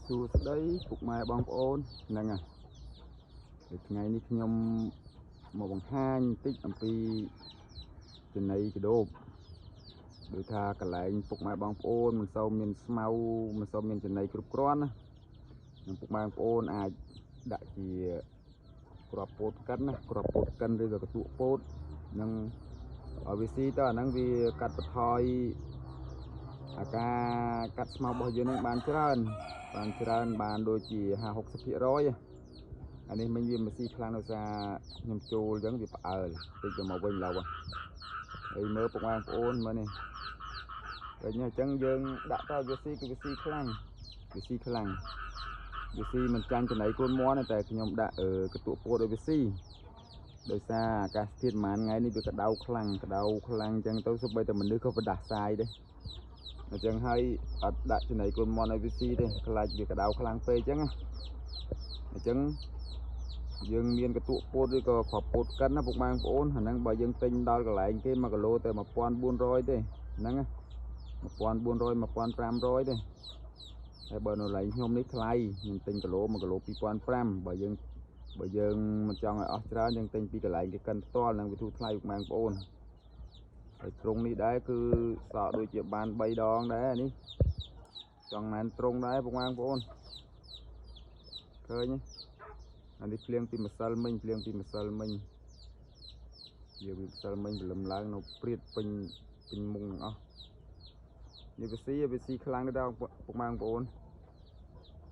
សួស្តីពុកម៉ែបងប្អូនហ្នឹងហើយថ្ងៃនេះខ្ញុំមកបង្ហាញបន្តិចអំពីចំណីកដូបដូចថាកន្លែងពុកម៉ែបងប្អូនមិនសូវមានស្មៅមិនសូវមានចំណីគ្រប់គ្រាន់ណានឹងពុកម៉ែបងប្អូនអាចដាក់ជាគ្រាប់ពោតកិនណាគ្រាប់ពោតកិនឬក៏កន្ទក់ពោតនឹងឲ្យវាស៊ីទៅអាហ្នឹងវាកាត់បន្ថយអាការកាត់ស្មៅរបស់យើងនឹងបានច្រើនបានដូចជា50 60%អានេះមិញវាមកស៊ីខ្លាំងដោយសារខ្ញុំចូលអញ្ចឹងវាផ្អើលតិចទៅមកវិញឡើយហើយមើលពុកម៉ែបងប្អូនមើលនេះឃើញអញ្ចឹងយើងដាក់ទៅវាស៊ីគឺវាស៊ីខ្លាំងវាស៊ីខ្លាំងវាស៊ីមិនចាញ់ចំណីកូនមាន់តែខ្ញុំដាក់កន្ទក់ពោតឲ្យវាស៊ីដោយសារអាកាសធាតុប្រហែលថ្ងៃនេះវាក្តៅខ្លាំងអញ្ចឹងទៅសូម្បីតែមនុស្សក៏ប្រដាស់សាយដែរអញ្ចឹងហើយអត់ដាក់ចំណីកូនមាន់ឲ្យវាស៊ីទេខ្លាចវាក្តៅខ្លាំងពេកអញ្ចឹងណាអញ្ចឹងយើងមានកន្ទក់ពោតឬក៏គ្រាប់ពោតកិនណាពុកម៉ែបងប្អូនអាហ្នឹងបើយើងទិញដល់កន្លែងគេ1គីឡូតែ1400ទេហ្នឹងណា1400 1500ទេហើយបើនៅកន្លែងខ្ញុំនេះថ្លៃខ្ញុំទិញគីឡូ1គីឡូ2500បើយើងមិនចង់ឲ្យអស់ច្រើនយើងទិញពីកន្លែងគេកិនផ្ទាល់នឹងវាធូរថ្លៃពុកម៉ែបងប្អូនហើយត្រង់នេះដែរគឺសក់ដូចជាបាន3ដងដែរនេះចង់ណែនត្រង់ដែរពុកម៉ែបងប្អូនឃើញអានេះភ្លៀងពីម្សិលមិញភ្លៀងពីម្សិលមិញវាពីម្សិលមិញព្រលឹមឡើងនៅព្រាតពេញពេញមុងទាំងអស់នេះវាស៊ីខ្លាំងដែរពុកម៉ែបងប្អូន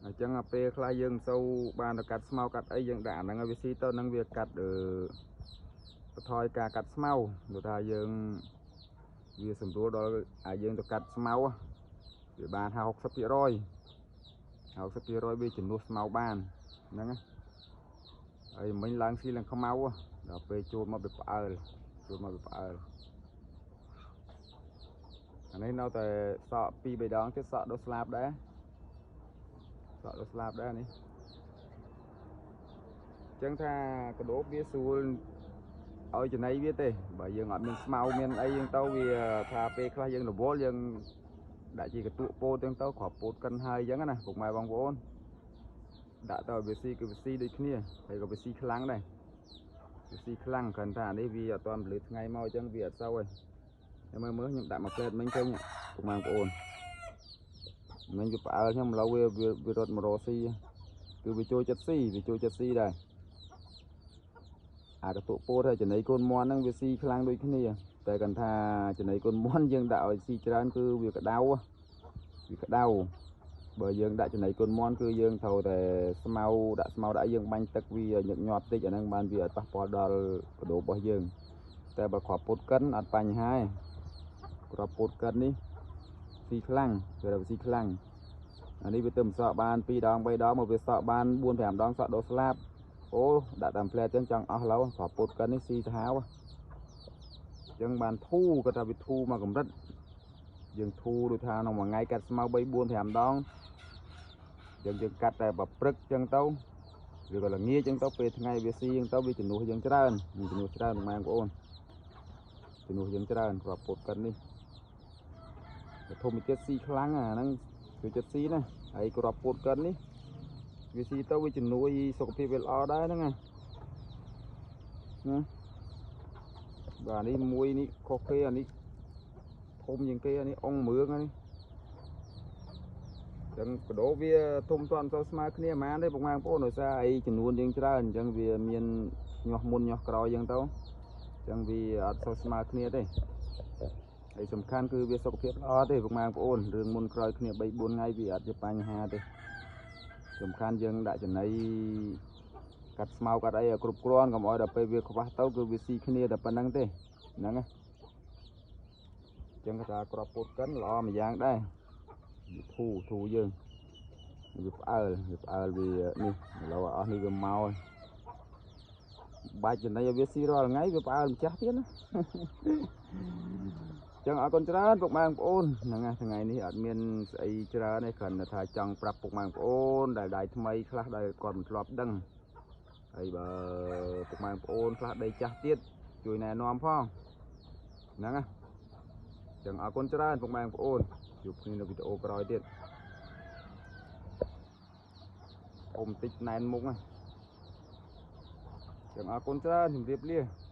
អញ្ចឹងអាពេលខ្លះយើងមិនសូវបានទៅកាត់ស្មៅកាត់អីយើងដាក់អាហ្នឹងឲ្យវាស៊ីទៅនឹងវាកាត់បន្ថយការកាត់ស្មៅព្រោះថាយើងវាសម្រួលដល់ឲ្យយើងទៅកាត់ស្មៅវាបាន50 60% 60%វាជំនួសស្មៅបានហ្នឹងណាហើយមិញឡើងស៊ីឡើងខ្មៅដល់ពេលចូលមកវាផ្អើលចូលមកវាផ្អើលអានេះនៅតែសក់2 3ដងទៀតសក់ដុសស្លាបដែរសក់ដុសស្លាបដែរនេះអញ្ចឹងថាកដូបវាស្រួលឲ្យចំណីវាទេបើយើងអត់មានស្មៅមានអីយើងទៅវាថាពេលខ្លះយើងរវល់យើងដាក់ជាកន្ទក់ពោតទាំងទៅគ្រាប់ពោតកិនហើយអញ្ចឹងណាពុកម៉ែបងប្អូនដាក់ទៅវាស៊ីគឺវាស៊ីដូចគ្នាហើយក៏វាស៊ីខ្លាំងដែរវាស៊ីខ្លាំងគ្រាន់តែអានេះវាអត់ទាន់ពលឺថ្ងៃមកអញ្ចឹងវាអត់សូវទេមើលមើលខ្ញុំដាក់មួយផ្លែតមិញឃើញពុកម៉ែបងប្អូនមិញវាផ្អើលខ្ញុំឥឡូវវារត់មករកស៊ីគឺវាចូលចិត្តស៊ីវាចូលចិត្តស៊ីដែរអាកន្ទក់ពោតហើយចំណីកូនមាន់ហ្នឹងវាស៊ីខ្លាំងដូចគ្នាតែគាត់ថាចំណីកូនមាន់យើងដាក់ឲ្យស៊ីច្រើនគឺវាក្តៅវាក្តៅបើយើងដាក់ចំណីកូនមាន់គឺយើងត្រូវតែស្មៅដាក់ស្មៅដាក់យើងបាញ់ទឹកវាញឹកញាប់តិចអាហ្នឹងបានវាអត់ប៉ះពាល់ដល់កដូបរបស់យើងតែបើគ្រាប់ពោតកិនអត់បញ្ហាទេគ្រាប់ពោតកិននេះស៊ីខ្លាំងវាស៊ីខ្លាំងអានេះវាទៅមិនសក់បាន2ដង3ដងមកវាសក់បាន4 5ដងសក់ដុសស្លាបអូដាក់តាមផ្លែចឹងចង់អស់ឡូវគ្រាប់ពោតកិននេះស៊ីសាហាវអញ្ចឹងបានធូរគាត់ថាវាធូរមកកម្រិតយើងធូរដូចថាក្នុងមួយថ្ងៃកាត់ស្មៅ3 4 5ដងយើងកាត់តែបើព្រឹកចឹងទៅឬក៏ល្ងាចចឹងទៅពេលថ្ងៃវាស៊ីចឹងទៅវាជំនួសយើងច្រើនជំនួសច្រើនបងប្អូនជំនួសយើងច្រើនគ្រាប់ពោតកិននេះធំទៀតស៊ីខ្លាំងអាហ្នឹងចូលចិត្តស៊ីណាហើយគ្រាប់ពោតកិននេះវាស៊ីទៅវាជំនួយសុខភាពវាល្អដែរហ្នឹងណាណាបាទនេះមួយនេះខុសគេអានេះធំជាងគេអានេះអងមឿងនេះចឹងកដោវាធំតាន់ទៅស្មើគ្នាហ្មងទេពុកម៉ែបងប្អូនដោយសារអីចំនួនយើងច្រើនអញ្ចឹងវាមានញាស់មុនញាស់ក្រោយចឹងទៅអញ្ចឹងវាអត់សូវស្មើគ្នាទេហើយសំខាន់គឺវាសុខភាពល្អទេពុកម៉ែបងប្អូនរឿងមុនក្រោយគ្នា3 4ថ្ងៃវាអត់ជាបញ្ហាទេសំខាន់យើងដាក់ចំណីកាត់ស្មៅកាត់អីឲ្យគ្រប់គ្រាន់កុំឲ្យដល់ពេលវាខ្វះទៅគឺវាស៊ីគ្នាតែប៉ុណ្្នឹងទេហ្នឹងណាអញ្ចឹងគេថាគ្រាប់ពោតកិនល្អមួយយ៉ាងដែរវាធូរយើងវាផ្អើលវានេះឥឡូវអស់នេះវាមកបាច់ចំណីឲ្យវាស៊ីរាល់ថ្ងៃវាផ្អើលម្ចាស់ទៀតណាចឹងអរគុណច្រើនពុកម៉ែបងប្អូនហ្នឹងណាថ្ងៃនេះអត់មានស្អីច្រើនទេគ្រាន់តែថាចង់ប្រាប់ពុកម៉ែបងប្អូនដែលដៃថ្មីខ្លះដែលគាត់មិនធ្លាប់ដឹងហើយបើពុកម៉ែបងប្អូនខ្លះដីចាស់ទៀតជួយណែនាំផងហ្នឹងណាចឹងអរគុណច្រើនពុកម៉ែបងប្អូនជួបគ្នានៅវីដេអូក្រោយទៀត ធំតិចណែនមុខហ្នឹងចឹងអរគុណច្រើនជម្រាបលា។